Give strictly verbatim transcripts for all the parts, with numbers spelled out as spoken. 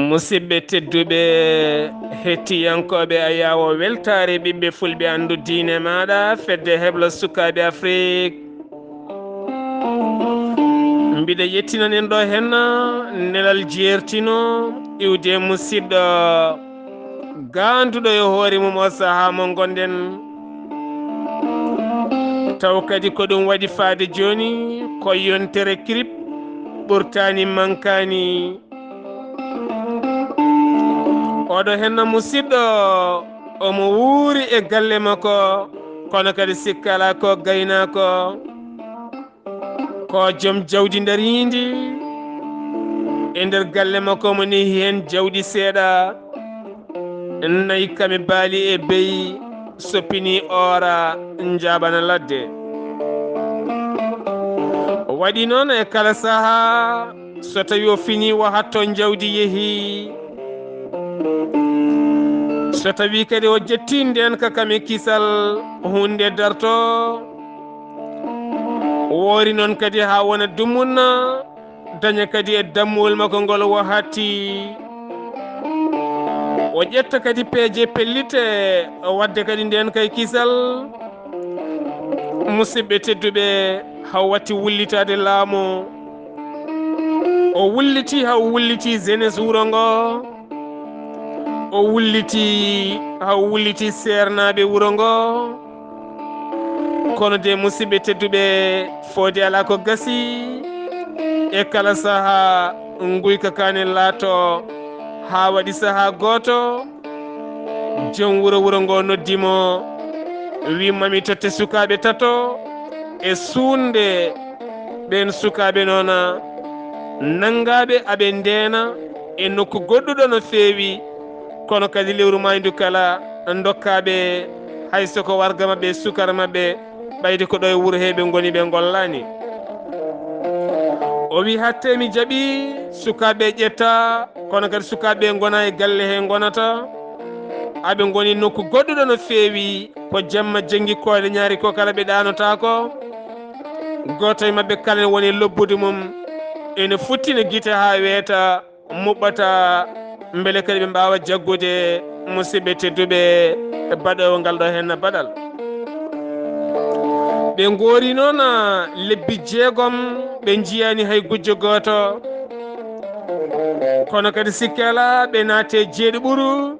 Musidɓe tedduɓe, hettiyankooɓe Ayaawo Weltaare, ɓiɓɓe fulɓe, anndu diine maaɗa, fedde heblo sukaaɓe Afrik. Mbiɗa yettinani en ɗo henna nelal jeertino iwde musidɗo gaanduɗo e hoore mum o sahaa mo ngonɗen. Taw kadi ko ɗum waɗi faade jooni ko yontere kirip ɓurtaani mankaani. Oɗo henna musidɗo omo wuuri e galle makko, kono kadi sikka alaa ko gaynaako. Ko joom jawdi ndariindi e nder galle makko, mo nehi heen jawdi seeɗa, nayi kame baali e beyi, soppini oora, njaabana ladde. Waɗi noon e kala sahaa, so tawi o fini, o hatto jawdi yehi. So tawi kadi o ƴetti ndeen ka kame kisal, huunde darto. Woori noon kadi haa wona dumunna, daña kadi e dammuwol makko ngol o hatti. O ƴetta kadi peeje pellite, o waɗde kadi ndeen kay kisal. Musidɓe tedduɓe, haa watti wullitaade laamu. O wulliti, haa o wulliti jeunesse wuro ngo. O wulliti, haa o wulliti seernaaɓe wuro ngo. Kono de, musidɓe tedduɓe, foodi alaa ko gasi. E kala sahaa, nguyka kaane laato, haa waɗi sahaa gooto, joom wuro, wuro ngo noddi mo, wi: "Mami totte sukaaɓe tato e suunde." Ɓeen sukaaɓe noona, nanngaaɓe aɓe ndeena e nokku goɗɗuɗo no feewi, kono kadi lewru maayndu kala, ndokkaaɓe hay so ko warga maɓɓe e sukara maɓɓe, ɓayde ko ɗo e wuro he ɓe ngoni, ɓe ngollaani. O wi: "Hatte mi jaɓi, sukaaɓe ƴetta, kono kadi sukaaɓe ngona e galle he ngonata, aɓe ngoni nokku goɗɗuɗo no feewi, ko jamma janngi koode ñaari ko kala ɓe ɗaanotaako." Gooto e maɓɓe kala ne woni lobbude mum, ene futtine gite haa weeta, muɓɓata, mbele kadi ɓe mbaawa jaggude, musidɓe tedduɓe, e baɗoowo ngal ɗo henna baɗal. Ɓe ngoori noon lebbi jeegom, ɓe njiyaani hay gujjo gooto. Kono kadi sikke alaa, ɓe naati e jeeɗiɓuru.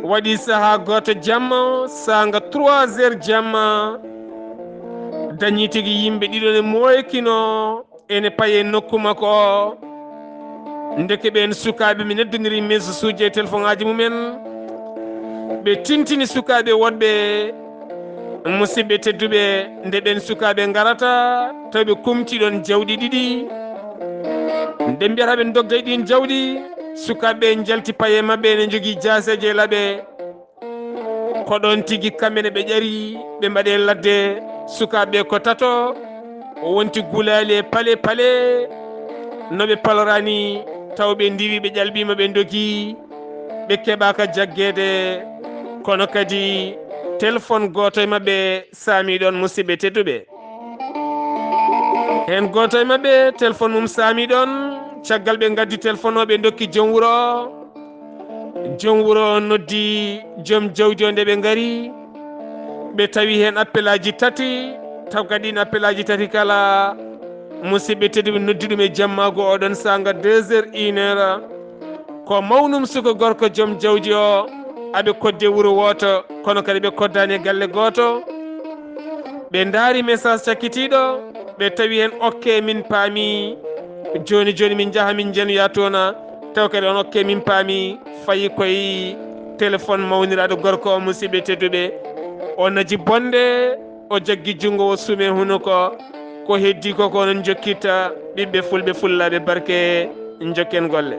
Waɗi sahaa gooto jamma, saanga trois heures jamma, dañi tigi yimɓe ɗiɗo ne mooykinoo, ene paye nokku makko o. Ndeke ɓeen sukaaɓe mi neddondiri message uji e téléphone aji mumen. Ɓe tintini sukaaɓe woɗɓe, musidɓe tedduɓe, nde ɓeen sukaaɓe ngarata, taw ɓe kumti ɗoon jawɗi ɗiɗi. Nde mbiyata ɓe ndogga e ɗiin jawɗi, sukaaɓe ɓe njalti paye maɓɓe, ene njogii jaaseeje e laɓe. Ko ɗoon tigi kamɓe ne ɓe ƴari, ɓe mbaɗe ladde. Sukaaɓe ko tato, o wonti gulaali e pale pale, no ɓe palorani, taw ɓe ndiwi, ɓe ƴalɓiima, ɓe ndogi, ɓe keɓaaka jaggeede. Kono kadi téléphone gooto e maɓɓe saami ɗoon, musidɓe tedduɓe. Heen gooto e maɓɓe, téléphone mum saami ɗoon. Caggal ɓe ngaddi téléphone o, ɓe ndokki joom wuro o. Joom wuro o noddi joom jawdi o nde ɓe ngari. Ɓe tawi heen appelaaji tati, taw kadi ɗiin appelaaji tati kala, musidɓe tedduɓe, noddi ɗum e jammaagu oɗon saanga deux heures, une heure. Ko mawnum suka gorko joom jawdi o, aɓe koddi e wuro wooto, kono kadi ɓe koddaani e galle gooto. Ɓe ndaari message cakkitiiɗo, ɓe tawi heen: "Okke, min paami. Jooni jooni min njaha, min njenoya toon." Taw kadi on: "Okke, min paami." Fayi koye téléphone mawniraaɗo gorko o, musidɓe tedduɓe. O naji bonde, o jaggi junngo, o suume hunuko. Ko heddii ko, ko onon njokkitta, ɓiɓɓe fulɓe, fullaaɓe barke, njokken golle.